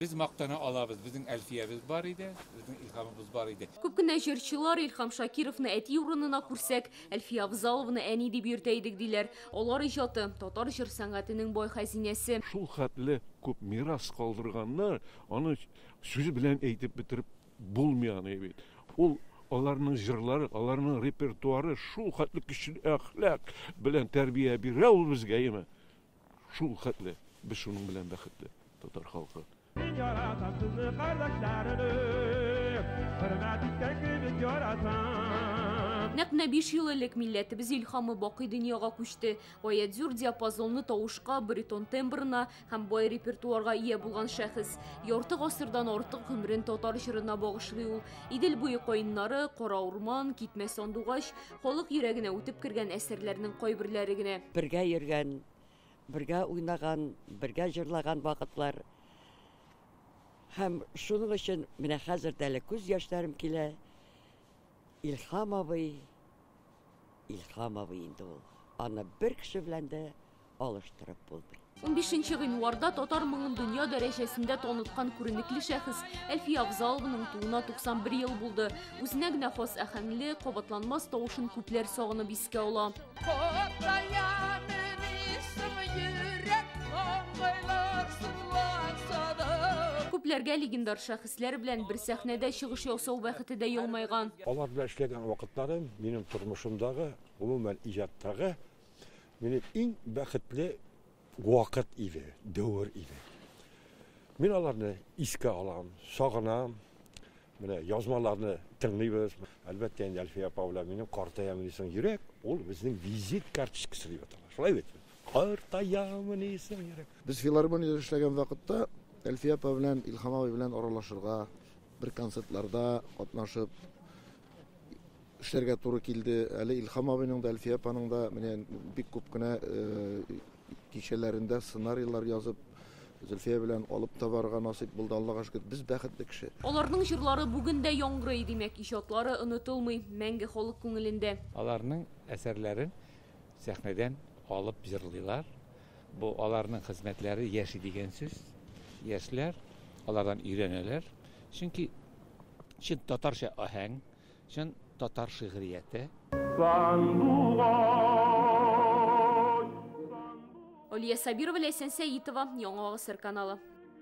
Без мактана алабыз, безнең Әлфиябез бар иде, безнең Илһамыбыз бар иде. Күп кенә җырчылар Илһам Шакировны әти урынына күрсәк, Әлфия Авзалованы әни дип йөртә идек, диләр. Алар иҗаты, татар җыр сәнгатенең бай хәзинәсе. Шул хәтле күп мирас калдырганнар, аны сүз белән әйтеп бетереп булмый аны бит. Ул аларның җырлары, аларның репертуары шул хәтле көчле әхлак белән тәрбия бирә ул безгә, әйеме? Шул хәтле без шуның белән бәхетле, татар халкы. Мин яратам сезне, кардәшләрем, Хөрмәт иткән кебек яратам. Нәкъ менә 5 ел элек милләтебез илһамы бакый дөньяга күчте. Гаять зур диапазонлы тавышка, баритон тембрына һәм бай репертуарга ия булган шәхес. Ярты гасырдан артык гомерен татар җырына багышлый ул. Идел буе каеннары, Кара урман, Китмә сандугач, халык йөрәгенә үтеп кергән әсәрләрнең кайберләре генә. Бергә йөргән, бергә уйнаган, бергә җырлаган вакытлар. Һәм шуның өчен менә хәзер дә әле күз яшьләрем килә. Илһам абый, Илһам абый инде ул. Аны бер кеше белән дә алыштырып булмый. 15 гыйнварда татар моңын дөнья дәрәҗәсендә таныткан күренекле шәхес Әлфия Авзалованың тууына 91 ел булды. Үзенә генә хас әһәңле, кабатланмас тавышын күпләр сагынып искә ала. Күпләргә легендар шәхесләр белән бер сәхнәдә чыгыш ясау бәхете дә елмайган. Алар белән эшләгән вакытларым минем тормышымдагы, гомумән иҗаттагы минем иң бәхетле вакыт иде, дәвер иде. Мин аларны искә алам, сагынам. Менә язмаларны тыңлыйбыз. Әлбәттә инде Әлфия апа белән минем картаямы дисең йөрәк, ул безнең визит карточкасы дип атала. Шулай бит? Картаямы дисең йөрәк. Без филармониядә эшләгән вакытта Әлфия апа белән Илһам абый белән аралашырга, бер концертларда катнашып эшләргә туры килде. Әле Илһам абыйның да, Әлфия апаның да менә бик күп кенә кичәләрендә сценарийлар язып, Зөлфия белән алып та барырга насыйп булды, Аллага шөкер. Без бәхетле кеше. Аларның җырлары бүген дә яңгырый, димәк, иҗатлары онытылмый, мәңге халык күңелендә. Аларның әсәрләрен сәхнәдән алып җырлыйлар. Бу аларның хезмәтләре яши дигән сүз. Яшьләр алардан өйрәнәләр. Чөнки чын татарча аһәң, чын татар шигърияте. Алия Сабирова, Ләйсән Сәитова, Яңа Гасыр каналы.